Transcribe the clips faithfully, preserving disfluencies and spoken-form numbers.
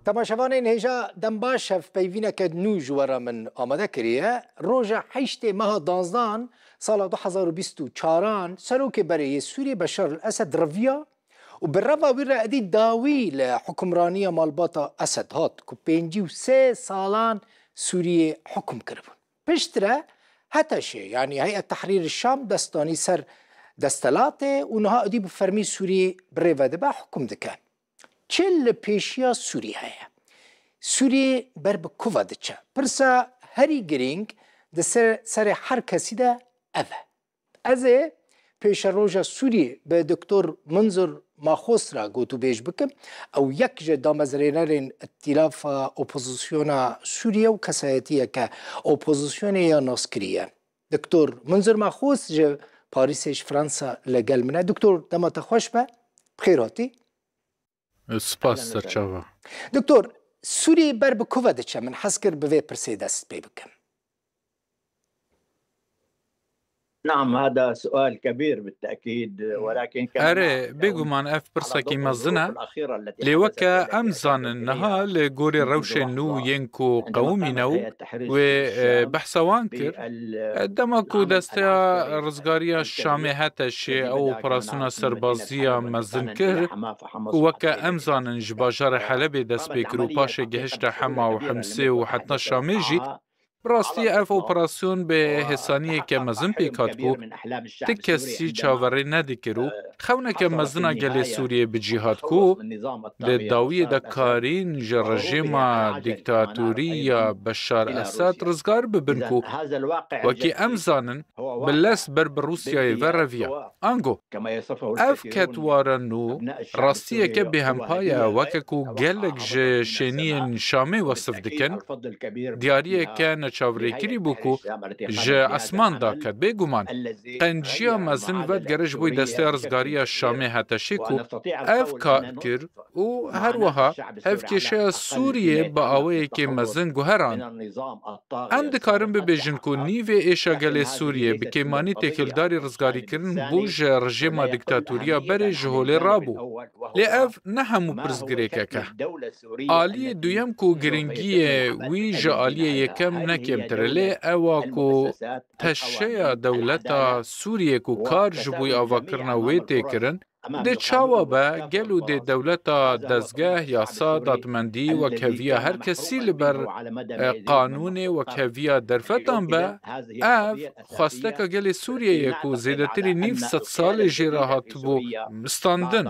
Temaşevanên hêja dem baş, hevpeyvîneke nû ji we re min amade kiriye. Roja heştê meha danzdan sala du hezar û bîst û çaran serokê berê yê Sûriyê Beşar el Esed reviya û bi reva wî re êdî dawî li hukimraniya malbata Esed hat ku pêncî û sê salan Sûriyê hukum kiribûn. Piştre HTŞ, yanî Heyet Tehrîr Şam, dest danî ser destelatê û niha êdî bi fermî Sûriyê bi rê ve dibe, hukum dike. Çi li pêşiya Sûriyê heye? Sûriyê ber bi ku ve diçe? Pirsa herî girîng di ser, serê her kesî de ev e. Ez ê pêşeroja Sûriyê bi Doktor Munzur Maxos re gotûbêj bikim. Ew yek ji damezrênerên Îtîlafa Opozisyona Sûriye û kesayetiyeke opozisyonê ya naskirî ye. Doktor Munzur Maxos ji Parîsê, ji Fransa li gel min e. Doktor, dema te xweş be. Bi xêr hatî. Spas, serçava. Doktor, Sûriyê ber bi ku ve diçe? Min hez kir bi vê pirsê dest pê bikim. نعم، هذا سؤال كبير بالتأكيد، ولكن كما Erê, bêguman ev pirsekî mezin e. Lê weke em zanin, niha li gorî rewşên nû yên ku qewimîne û wê, e, behsa wan kir, e, dema ku desteya rizgariya Şamê HTŞ ew operasyona serbaziya mezin kir, ku weke em zanin ji bajarê Helebê dest pê kir û paşê gihişte Hema û Himsê û heta Şamê jî, bi rastî ev operasyon bi hêsaniyeke mezin pêk hat ku ti kesî çaverê nedikir û xewneke mezin a gelê Sûriyê bi cî hat ku di dawiyê de karîn ji rejîma dîktatorî ya Beşar Esed rizgar bibin ku wekî em zanin bi lez ber bi Rûsyayê ve reviya. Ango, ev ketware nû rastiyeke bêhempa ye, weke ku gelek ji şêniyên Şamê wesif dikin, diyariyeke neçavrêkirî bû ku ji esman daket. Bêguman, qenciya mezin vedigere ji bo desteya rizgariya Şamê HTŞê ku ev kar kir û her wiha hevkêşeya Sûriyê bi awayekî mezin guherand. Em dikarin bibêjin ku nîvê êşa gelê Sûriyê bi kêmanî têkildarî rizgarîkirin bû ji rejîma dîktatoriya berê ji holê rabû. Lê ev ne hemû pirsgirêkek e. Aliyê duyem ku giringiyê wî ji aliyê yekem ne kêmtir e, lê ew a ku teşeya dewleta Sûriyê ku kar ji bo avakirina wê tê kirin, dê çawa be, gelo dê dewleta, dezgeh, yasa, dadmendî, wekheviya her kesî li ber, e, qanûnê, wekheviya derfetan be, ev xwesteka gelê Sûriyê ye ku zêdetirî nîv sed salê jê re hatibû standin.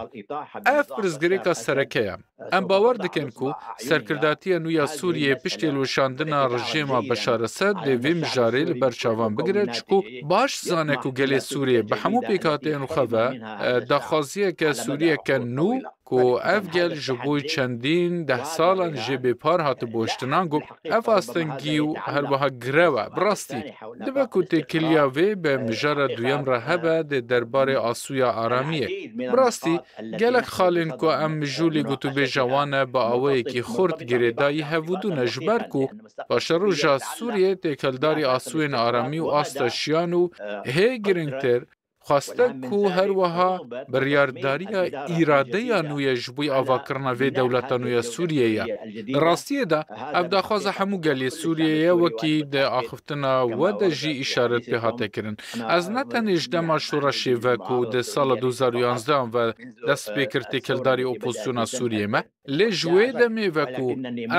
Ev pirsgirêka sereke ye. Em bawer dikin ku serkirdatiya nû ya Sûriyê piştî hilweşandina rejîma Beşar Esed dê vê mijarê li ber çavan bigire, çiku baş zane ku gelê Sûriyê bi hemû pêkhateyên xwe ve, e, daxwaziyeke Sûriyeke nû ku ev gel ji bo çendîn deh salan jê bêpar hatibû hiştin, ango ev astengî û her wiha girew e. Bi rastî, dibe ku têkiliya vê bi mijara duyem re hebe di derbarê asûya aramiyê. Bi rastî, gelek xalên ku em mijûlê gotûbêja wan e bi awayekî xurt girêdayî hevûdû ne, ji ber ku paşeroja Sûriyê têkeldarî asûyên aramî û asta jiyan û hê giringtir, xwestek ku her wiha biryardariya îradeya nû ye ji bo avakirina vê dewleta nû ya Sûriyê ye. Di rastiyê de ev daxwaza hemû gelê Sûriyê ye, wekî di axiftina we de jî îşaret pê hate kirin. Ez ne tenê ji dema şoreşê ve ku di sala du hezar û yanzdeh ve dest pê kir têkeldarî opozisyona Sûriyê me, lê ji wê demê ve ku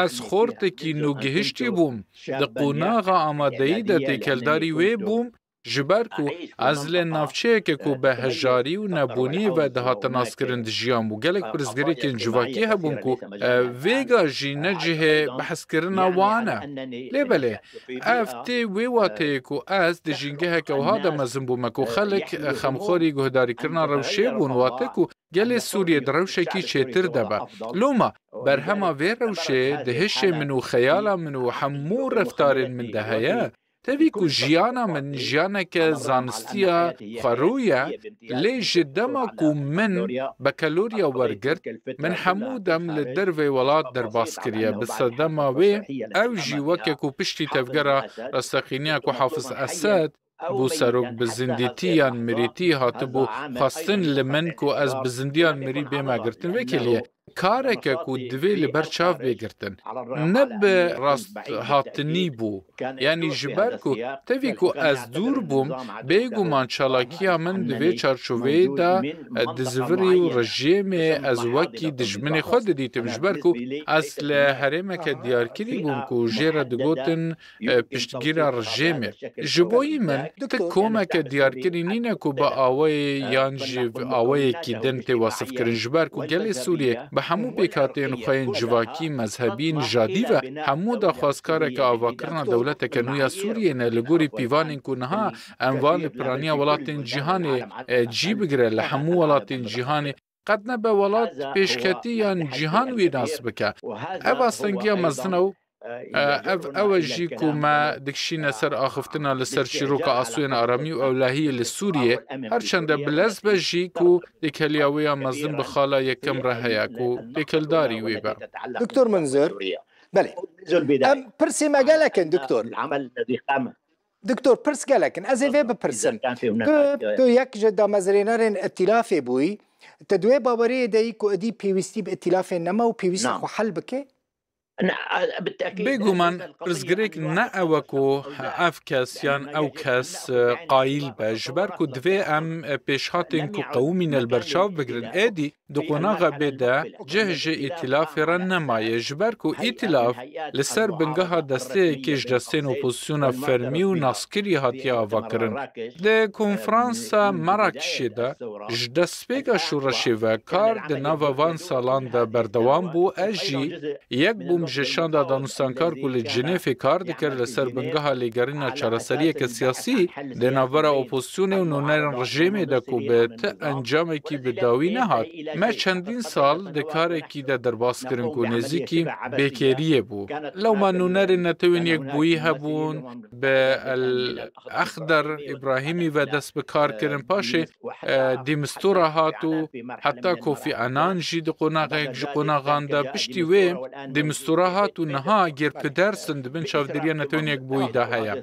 ez xortekî nû gihiştî bûm, di qonaxa amadeyî de têkeldarî wê bûm, ji ber ku ez li navçeyeke ku bi hejarî û nebûniyê ve dihate naskirin dijiyam û gelek pirsgirêkên civakî hebûn ku, e, vêga jî ne cihê behskirina wan e. Lê belê, ev tê wê wateyê ku ez di jîngeheke wiha de mezin bûme ku xelk, e, xemxwarî guhdarîkirina rewşê bûn, wate ku gelê Sûriyê di rewşekî çêtir de be. Loma berhema vê rewşê di hişê min û xeyala min û hemû reftarên min de heye. Tevî ku jiyana min jiyaneke zanistiya xwerû ye, lê ji dema ku min bekeloriya wergirt, min hemû dem li dervê welat derbas kiriye. Bi sedema wê, ew jî weke ku piştî tevgera rastexîniya ku Hafiz Esed bû serok, bi zindîtî yan mirîtî hatibû xwestin li min ku ez bi zindiyan mirî bême girtin. Vê kêliyê kareke ku divê li ber çav bê girtin. Ne bi rasthatinî bû. Yanî ji ber ku tevî ku ez dûr bûm, bêguman çalakiya min di vê çarçoveyê de, e, dizivirî û rejîmê ez wekî dijminê xwe didîtim. Ji ber ku ez li herêmeke diyarkirî bûm ku jê re digotin, e, piştgîra rejîmê. Ji bo yî min, tu komeke diyarkirî nîne ku bi awayê yan jî awayekî din tê wasifkirin. Ji ber ku gelê Sûriyê bi hemû pêkhateyên xwe yên civakî, mezhebî, nijadî ve hemû daxwazkareke avakirina dewleteke nû ya Sûriyê ne. Li gorî pîvanên ku niha em van li piraniya welatên cîhanê, e, cî bigire, li hemû welatên cîhanê qet nebe welat pêşketî yan cîhan wî nas bike. Ev astengiya mezin e û, e, ev, ew e jî ku me dikişîne ser axiftina li ser çîroka asûyên aramî û ewlehiyê li Sûriyê, her çende bilez be jî ku têkiliya wê ya mezin bi xala yekem re heye ku têkildarî wê be. Doktor Munzur, belê. Em pirsê me gelek in, doktor. Doktor, pirs gelek in. Ez ê vê bipirsim. Tu, tu yek ji damezrênerên îtîlafê bûyî. Tu di wê baweriyê de yî ku êdî pêwîstî bi îtîlafê nema û pêwîst xwe hel bike? Bêguman pirsgirêk ne ew e ku ev kes yan ew kes, e, qayîl be. Ji ber ku divê em, e, pêşhatên ku qewimîne li ber çav bigirin. Êdî di qonaxa bê de cih ji îtîlafê re nemaye, ji ber ku îtîlaf li ser bingeha desteyekê ji destên opozisyona fermî û naskirî hatiye avakirin. Di konferansa Merakişê de ji destpêka şoreşê ve kar di nava van salan de berdewam bû. Ez jî yek bûm ji şanda danûstankar ku li Cinêfê kar dikir li ser bingeha lêgerîna çareseriyeke siyasî di navbera opozisyonê û nûnerên rejîmê de ku bi ti encamekî bi dawî nehat. Me çendîn sal di karekî de derbas kirin ku nêzîkî bêkêriyê bû. Lewma nûnerên Netewên Yekbûyî hebûn, bi El Exder Îbrahîmî ve dest bi kar kirin. Paşê, e, Dîmistura hat û heta Kofi Annan jî di qonaxek ji qonaxan de. Piştî wê Dîmistura hat û niha Geert Pedersen di bin çavdêriya Netewên Yekbûyî de heye.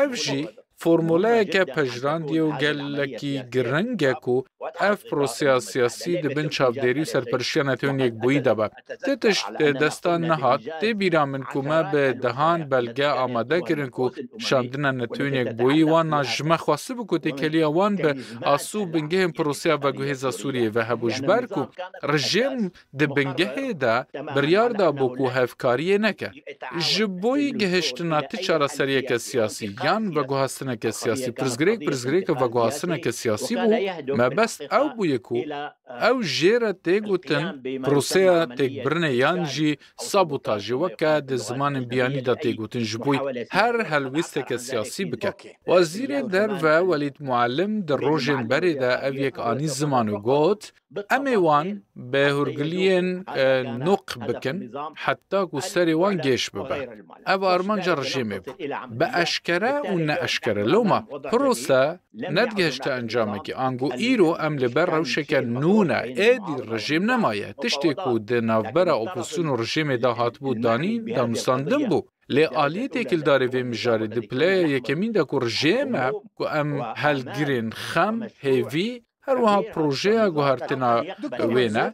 Ev jî formuleyeke pejirandî ye û gelekî giring e ku ev proseya siyasî di bin çavdêrî û serpereştiya Netewên Yekbûyî de be. Ti tişt, e, destan nehat, tê bîra min ku me bi dehan belge amade kirin ku şandina Netewên Yekbûyî wan na ji me xwestibû ku têkiliya wan bi asû bingehên proseya veguhêza Sûriyê ve hebû. Ji ber ku rejîm di bingehê de biryar dabû ku hevkariyê neke. Ji bo yî gihiştina ti çareseriyeke siyasî yan veguhastineke siyasî, pirsgirêk, pirsgirêke veguhastineke siyasî bû, mebest ew bûye ku ew jê re tê gotin proseya têkbirinê yan jî sabotajê, weke di zimanên biyanî de tê gotin, ji bo her helwêsteke siyasî bike. Wezîrê Derve Welîd Muallim di rojên berê de ev yek anî ziman û got, Em ê wan bi hûrgiliyên, e, nûq bikin, heta ku serê wan gêş bibe. Ev armanca rejîmê bû. Bi eşkere û neeşkere. Loma, prose nedigihişte encamekî. Ango îro em li ber rewşeke nû ne. Êdî rejîm nemaye. Tiştê ku di navbera opozîsyon û rejîmê de hatibû danîn, danûstandin bû. Lê aliyê têkildarê vê mijarê di pileya yekemîn de ku rejîm e, ku em helgirên xem, hêvî, her wiha projeya guhertina wê ne,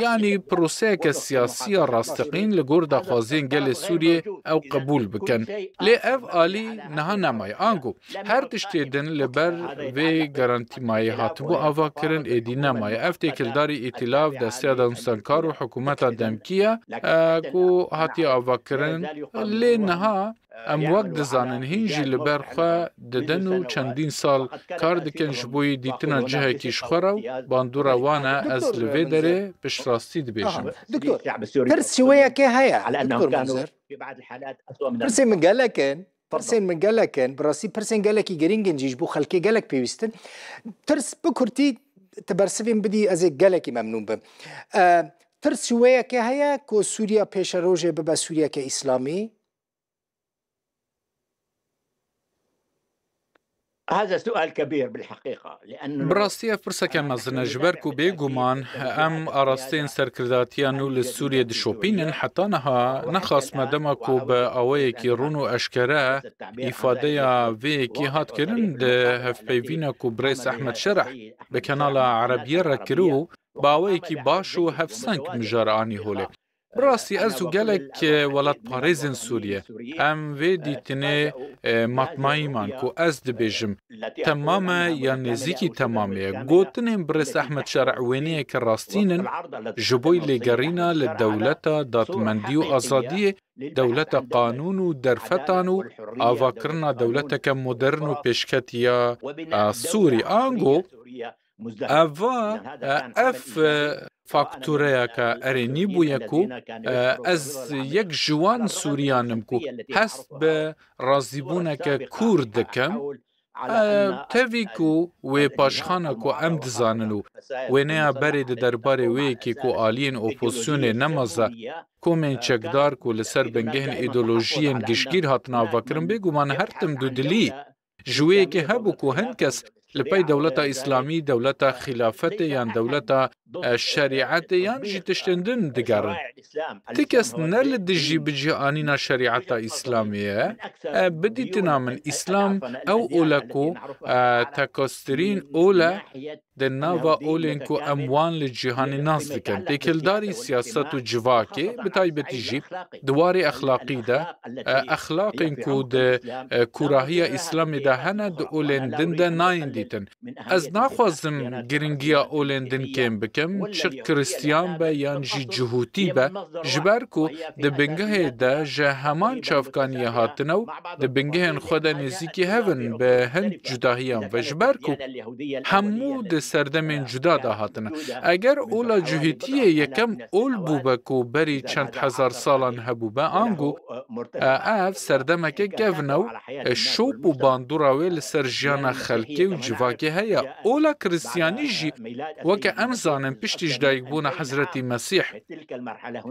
yanî proseyeke siyasî ya rasteqîn li gor daxwaziyên gelê Sûriyê ew qebûl bikin. Lê ev alî niha nemaye. Ango her tiştê din li ber vê garantî mayê hatibû avakirin, êdî nemaye. Ev têkildarî îtîlaf, desteya danûstankar û hikûmeta demkî ye, e, ku hatiye avakirin. Lê niha em wek dizanin hîn jî li ber xwe didin û çendîn sal kar dikin ji bo yî dîtina cihekî ji xwe re û bandora wan e, ez li vê derê piştrastî dibêjim. Doktor, pirs ji wê yekê heye, Doktor Munzir. Pirsên min gelek in, pirsên min gelek in, bi rastî pirsên gelekî girîng in jî ji bo xelkê gelek pêwîst in. Tirs bi kurtî tu bersivên bidî, ez ê gelekî memnûn bim. E, tirs ji wê yekê heye ku Sûriya pêşerojê bibe Sûriyeke Îslamî? هذا سؤال كبير بالحقيقة، لأنه Bi rastî ev pirseke mezin e, ji ber ku bêguman em arasteyên serkirdatiya nû li Sûriyê dişopînin, heta niha nexastme dema ku bi awayekî rûn û eşkere îfadeya vê yekê hat kirin di hevpeyvîna ku birêz Ehmed Şereh bi Kanala Erebiyê re kiribû, bi awayekî baş û hevseng mijar anî holê. Bi rastî ez û gelek, e, welatparêzên Sûriye, em vê dîtinê, e, matmayî man ku ez dibêjim, temam e yan nêzîkî temamê ye. Gotinên birêz Ehmed Şerî wêneyeke rastîn in, ji bo lêgerîna li dewleta dadmendî û azadiyê, dewleta qanûn û derfetan û avakirina dewleteke modern û pêşketiya, e, Sûrî. Ango, eva, e, ev, e, faktoreyeke erênî bûye ku, e, ez yek ji wan Sûriyan im ku hest bi razîbûneke kûr dikim. E, tevî ku wê paşxana ku em dizanin û wêneya berê di derbarê wê yekê ku aliyên opozisyonê nemaze komên çekdar ku li ser bingehên îdeolojiyên giştgîr hatin avakirin, bêguman her tim dudilî ji wê yekê hebû ku hin kes li pey dewleta Îslamî, dewleta xîlafetê yan dewleta, e, şerîetê yan jî tiştên din digerin. Ti kes ne li dijî bicîhanîna şerîeta Îslamê ye. E, bi dîtina min Îslam ew ol e ku, e, tekastirîn ol e di nava olên ku em wan li cîhanê nas dikin. Têkildarî siyaset û civakê, bi taybetî jî di warê exlaqî de, e, exlaqên ku di, e, kûrahiya Îslamê de hene, di olên din de nayên dîtin. Ez naxwazim giringiya olên din kêm bikim, çi Kristiyan be yan jî Cihûtî be, ji ber ku di bingehê de ji heman çavkaniyê hatine û di bingehên xwe de nêzîkî hev in, bi hin cudahiyan ve, ji ber ku hemû di serdemên cuda de hatine. Eger ola Cihûtiyê yekem ol bûbe ku berî çend hezar salan hebûbe, ango, e, ev serdemeke kevn e û, e, şop û bandora wê li ser jiyana xelkê û civakê heye. Ola Kristiyanî jî, weke em zanin, piştî ji dayikbûna Hezretî Mesîh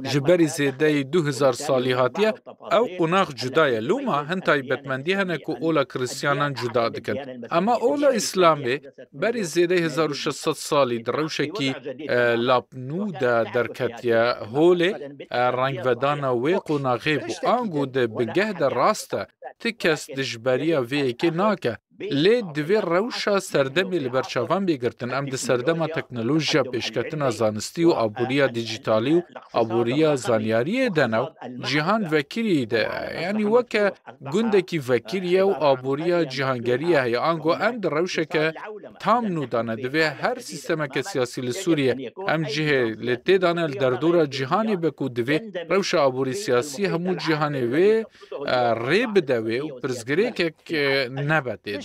ji berî zêdeyî du hezar salî hatiye, ew qonax cuda ye. Loma hin taybetmendî hene ku ola Kristiyanan cuda dikin. Ama ola Îslamê berî zêdeyî hezar û şeş sed salî di rewşekî, e, lapnû de derketiye holê, e, rengvedana wê qonaxê bû. Ango di bingeh de rast e, ti kes dijberiya vê yekê nake. Lê divê rewşa serdemê li ber çavan bê girtin. Em di serdema teknolojiya, pêşketina zanistî û aboriya dîjîtalî û aboriya zanyariyê de ne û cîhan vekirî de, yanî weke gundekî vekirî ye û aboriya cîhangerî ye heye. Ango em di rewşeke tam nû de ne. Divê her sîstemeke siyasî li Sûriye em cihê li tê de ne, li derdora cîhanê be ku divê rewşa aborî siyasî hemû cîhanê wê, e, rê bide wê û pirsgirêkek, e, nebe tê de.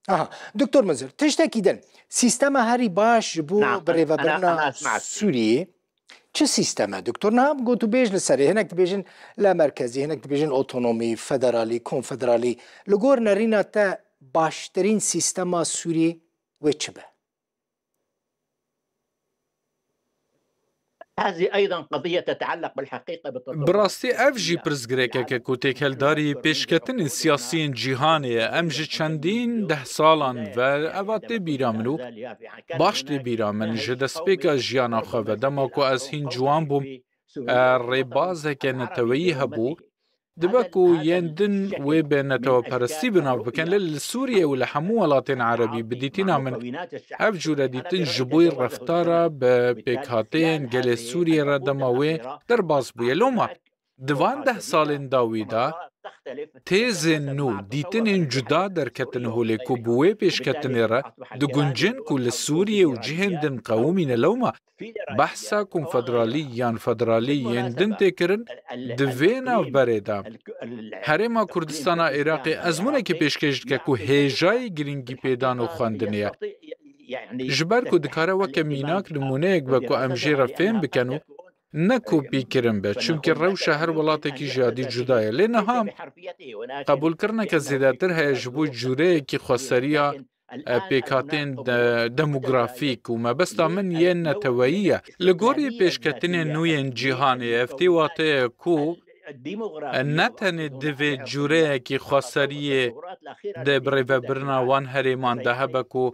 Aha, Doktor Munzir, tiştekî din, sîstema herî baş ji bo birêvebirina Sûriyê çi sîstem e? Doktor, niha gotûbêj li serê, hinek dibêjin la merkezî, hinek dibêjin otonomî, federalî, konfederalî. Li gor nerîna te baştirîn sîstema Sûriyê wê çi be? هذه أيضًا قضية تتعلق بالحقيقة بالتطور. Bi rastî ev jî pirsgirêkeke ku têkeldarî pêşketinên siyasiyên cîhanê ye. Em ji çendîn deh salan ve eva tê bîra min û baş tê bîra min ji destpêka jiyana xwe ve, dema ku ez hîn ciwan bûm, e, rêbazeke neteweyî hebû. Dibe ku yên din wê bi neteweperestî bi nav bikin, lê li Sûriyê û li hemû welatên erebî bi dîtina min ev cûre dîtin ji bo reftara bi pêkhateyên gelê Sûriyê re dema wê derbas bûye. Loma di van deh salên dawî de têzên nû, dîtinên cuda derketin holê ku bi wê pêşketinê re diguncin ku li Sûriyê û cihên din qewimîne. Loma behsa konfederalî yan federalî yên din tê kirin, di vê navberê de Herêma Kurdistana Iraqê ezmûnekî pêşkêş dike ku hêjayî girîngî pêdan û xwendinê ye. Ji ber ku dikare weke mînak nimûneyek be ku em jê re fêm bikin û ne kopî kirin be, çimkî rewşa her welatekî jî ya dî cuda ye. Lê niha qebûlkirineke zêdetir heye ji bo cûreyekî xweseriya e, pêkhatên de-, demografîk û mebesta min yên neteweyî ye. Li gorî pêşketinên nû yên cîhanê, ev tê wateye ku, e, ne tenê divê cûreyekî xweseriyê di birêvebirina wan herêman de hebe ku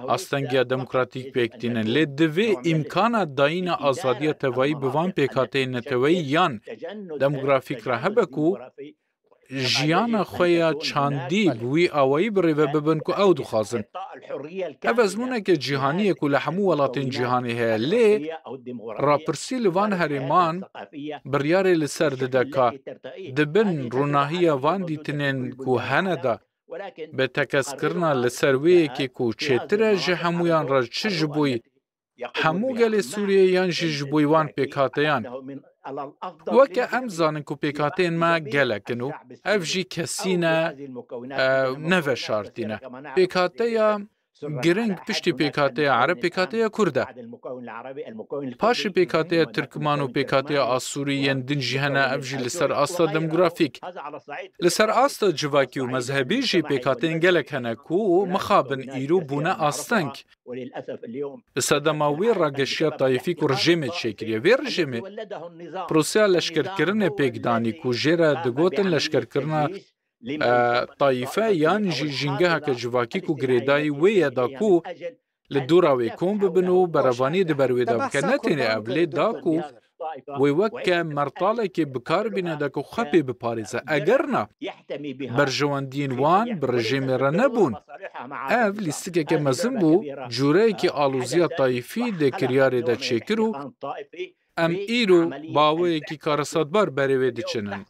astengiya demokratîk pêk tînin, lê divê îmkana dayîna azadiya tevayî bi van pêkhateyên neteweyî yan demografîk re hebe ku jiyana xwe ya çandî bi wî awayî birêve bibin ku ew dixwazin. Ev ezmûneke cîhanî ye ku li hemû welatên cîhanê heye, lê rapirsî li van herêman biryarê li ser dide ka di bin rûnahiya van dîtinên ku hene de bi tekez kirina li ser wê yekê ku çêtir e ji hemûyan re, çi ji bo hemû gelê Sûriyê yan jî ji bo wan pêkhateyan. Weke em zanin ku pêkhateyên me gelek in û ev jî kesî ne, e, neveşartî ne. Pêkhateya giring piştî pêkhateya Ereb pêkhateya Kurd e. Paşê pêkhateya Tirkman û pêkhateya Asûrî yên din jî hene, ev jî li ser asta demografîk. Li ser asta civakî û mezhebî jî pêkhateyên gelek hene ku mixabin îro bûne asteng. Li sedema wê rageşiya tayîfî ku rejêmê çêkiriye. Vê rejêmê proseya leşkerkirinê pêk danî ku jê re digotin leşkerkirina, e, tayîfe yan jî jîngeheke civakî ku girêdayî wê ye da ku li dora wê kom bibin û berevaniyê di ber wê de bike. Ne tenê ev, lê da ku wê weke mertalekê bi kar bîne de ku xwe pê biparêze. Eger na, berjewendiyên wan bi rejêmê re nebûn. Ev lîstikeke mezin bû, cûreyekî aloziya tayîfî di kiryarê de çêkir û em îro bi awayekî karesadbar berê wê diçinin.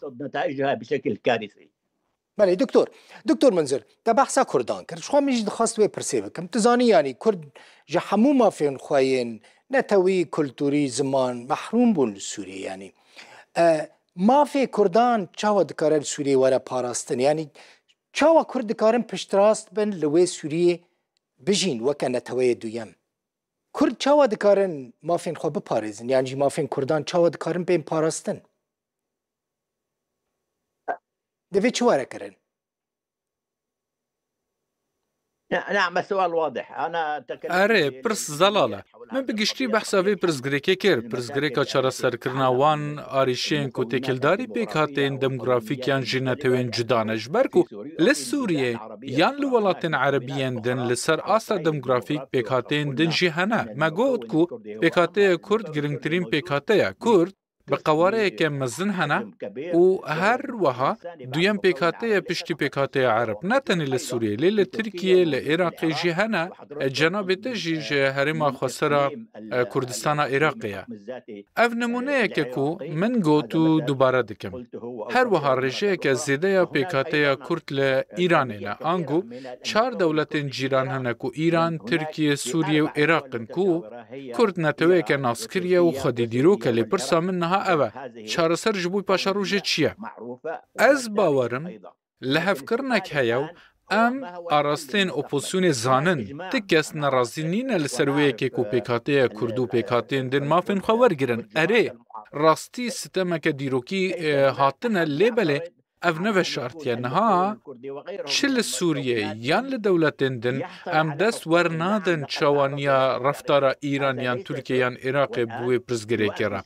Belê, doktor. Doktor Munzir, te behsa Kurdan kir. Ji xwe min jî dixwest wê pirsê bikim. Tu zanî, yanî Kurd ji hemû mafên xwe yên netewî, kulturî, ziman mehrûm bûn li Sûriyê, yanî. E, mafê Kurdan çawa dikare li Sûriyê were parastin? Yanî çawa Kurd dikarin piştrast bin li wê Sûriyê bijîn weke neteweyê duyem? Kurd çawa dikarin mafên xwe biparêzin? Yan jî mafên Kurdan çawa dikarin bên parastin? Divê çi were kirin? نعم، السؤال واضح. أنا تكلمت Erê, pirs zelal e. Min bi giştî behsa vê pirsgirêkê kir. Pirsgirêka çareserkirina wan arîşeyên ku têkildarî pêkhateyên demografîk yan jî netewên cuda ne. Ji ber ku li Sûriyê yan li welatên erebî yên din li ser asta demografîk pêkhateyên din jî hene. Me got ku pêkhateya Kurd girîngtirîn pêkhate ye. Kurd bi qewareyeke mezin hene û her wiha duyem pêkhate ye piştî pêkhateya Ereb. Ne tenê li Sûriyê, lê li Tirkiyê, li Iraqê jî hene. E, cenabê te jî ji herêma xwesera, e, Kurdistana Iraqê ye. Ev nimûneyeke ku min got û dubare dikim. Her wiha rêjeyeke zêde ya pêkhateya Kurd li Îranê ne. Ango çar dewletên cîran hene ku Îran, Tirkiye, Sûriye û Iraq in ku Kurd neteweyeke naskirî ye û xwedî dîrok e, lê pirsa min niha ev e, çareser ji bo paşerojê çi ye? Ez bawer im lihevkirinek heye û em arasteyên opozisyonê zanin. Ti kes nerazî nîne li ser wê yekê ku pêkhateya Kurd û pêkhateyên din mafên xwe wergirin. Erê, rastî sitemeke dîrokî, e, hatine, lê belê ev ne veşartiye. Niha çi li Sûriyê yan li dewletên din em dest wernadin çawaniya reftara Îran yan Tirkiye yan Iraqê bi wê pirsgirêkê re.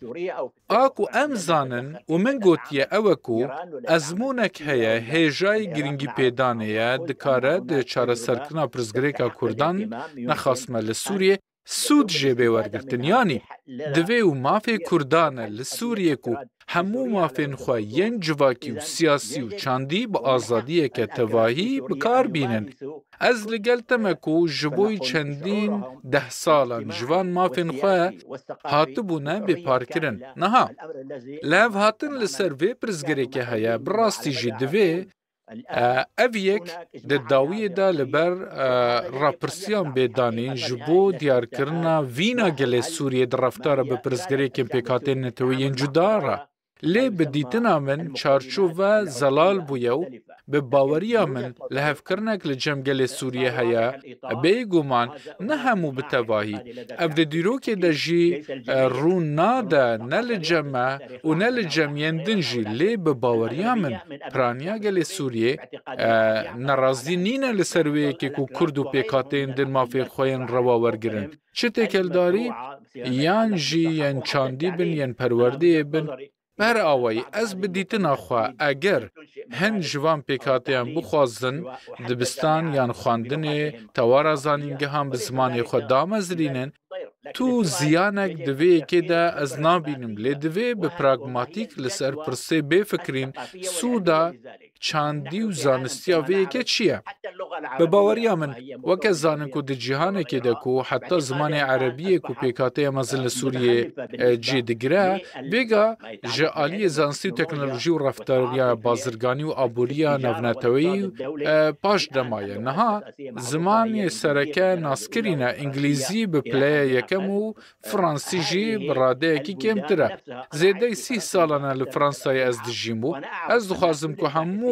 A ku em zanin û min gotiye ew e ku ezmûnek heye, hêjayî girîngî pêdanê ye, dikare di çareserkirina pirsgirêka Kurdan, nexasme li Sûriyê, sûd jê bê wergirtin. Yanî divê û mafê Kurdan e li Sûriyê ku hemû mafên xwe yên civakî û siyasî û çandî bi azadiyeke tevahî bi kar bînin. Ez li gel te me ku ji bo çendîn deh salan ji van mafên xwe hatibûne bêparkirin. Niha lihevhatin li ser vê pirsgirêkê heye, bi rastî jî divê E, ev yek di dawiyê de li ber, e, rapirsiyan bê danîn ji bo diyarkirina vîna gelê Sûriyê di reftara bi pirsgirêkên pêkhateyên netewî yên cuda re. Lê bi dîtina min çarçove zelal bûye û bi baweriya min lihevkirinek li cem gelê Sûriyê heye. Bêguman ne hemû bi tevahî. Ev di dîrokê de jî, e, rû nade ne li cem me û ne li cem yên din jî, lê bi baweriya min piraniya gelê Sûriyê, e, nerazî nîne li ser wê yekê ku Kurd û pêkhateyên din mafên xwe yên rewa wergirin. Çi têkeldarî yan jî yên çandî bin, yên perwerdeyê bin, Bi her awayî, ez bi dîtina xwe, eger hin ji van pêkhateyan bixwazin dibistan yan xwendinê, tewara zanîngehan bi zimanê xwe damezrînin, tu ziyanek di vê yekê de ez nabînim, lê divê bi pragmatîk li ser pirsê bê fikirîn, sûda çandî û zanistiya vê yekê çi ye? Bi baweriya min, weke zanin ku di cîhanekê de ku heta zimanê erebiyê ku pêkateya mezin li Sûriyê, e, cî digire, vêga ji aliyê zanistî û teknolojî û reftariya bazirganî û aboriya navneteweyî, e, paş de maye. Niha zimanê sereke naskirî ne, îngilîzî bi pileya yekem û fransî jî bi radeyekî kêmtir e. Zêdeyî sîh salan e li Fransayê ez dijîm û ez dixwazim ku hemû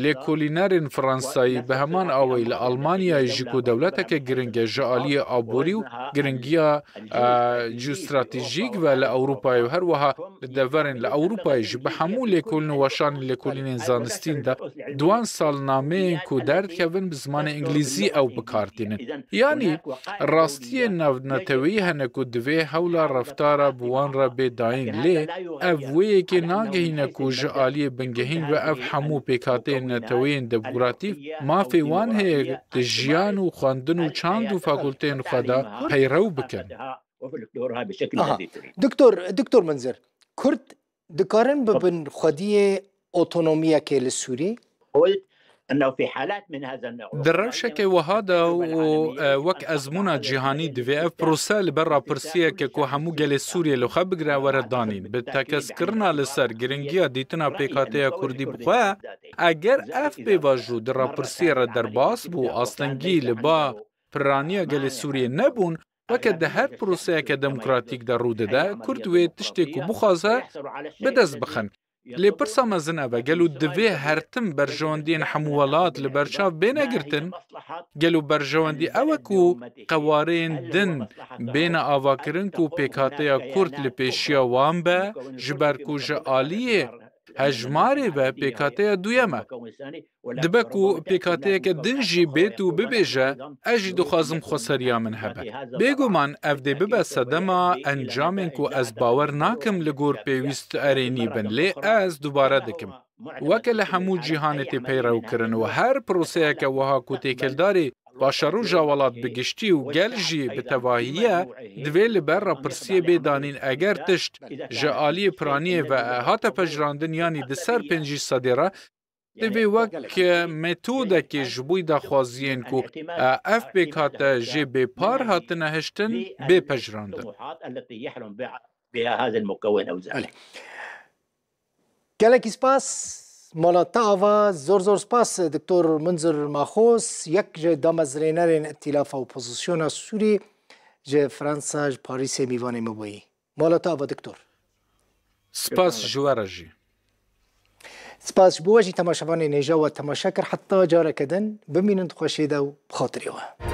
lêkolînerên Fransayî bi heman awayî li Almanyayê jî ku dewleteke giring e ji aliyê aborî û giringiya, e, cî û stratejîk ve li Ewropayê û her wiha li deverên li Ewropayê jî bi hemû lêkolîn û weşanên lêkolînên zanistîn de duan salnameyên ku derdikevin bi zimanê îngilîzî ew bi kar tînin. Yanî rastiyên navneteweyî hene ku divê hewla reftara bi wan re bê dayîn, lê ev wê yekê nagehîne ku ji aliyê bingehîn ve ev hemû pêkhateyên neteweyên demokratîk mafê wan heye di jiyan û xwendin û çand û fakulteyên xwe de peyrew bikin. Aha. Doktor, Doktor Munzir, Kurd dikarin bibin xwediyê otonomiyekê li Sûrî? Di rewşeke wiha de û, e, wek ezmûna cîhanî divê ev prose li ber rapirsiyeke ku hemû gelê Sûriyê li xwe bigire were danîn. Bi tekez kirina li ser giringiya dîtina pêkhateya Kurdî bi xwe, eger ev pêvajo di rapirsiyê re derbas bû, astengî li ba piraniya gelê Sûriyê nebûn, weke di her proseyeke demokratîk de rû dide, Kurd wê tiştê ku bixwaze bi dest bixin. Lê pirsa mezin ev e, gelo divê her tim berjewendiyên hemû welat li ber çav bêne girtin? Gelo berjewendî ew e ku qewareyên din bêne avakirin ku pêkhateya Kurd li pêşiya wan be, ji ber ku ji aliyê hejmarê ve pêkhateya duyem e. Dibe ku pêkhateyeke din jî bêt û bibêje, ez jî dixwazim xweseriya min hebe. Bêguman ev dê bibe sedema encamên ku ez bawer nakim li gor pêwîst erênî bin, lê ez dubare dikim. Weke li hemû cîhanê tê peyrewkirin û her proseyeke wiha ku têkildarî paşeroja welat bi giştî û gel jî bi tevahî ye, divê li ber rapirsiyê bê danîn eger tişt ji aliyê piraniyê ve hate pejirandin yanî di ser pêncî sedê re, divê wek metodekê ji bo daxwaziyên ku ev pêkhate jê bêpar hatine hiştin bê pejirandin. Belê. Gelekî spas. Mala te ava, zor zor spas Doktor Munzir Maxos, yek ji damezrênerên Îtîlafa Opozisyona Sûrî ji Fransa, ji Parîsê mîvanê min bûyî. Mala te ava Doktor. Spas ji we re jî. Spas ji bo we jî temaşevanên hêja we temaşe kir. Heta careke din bimînin di xweşiyê de û bi xatirê we.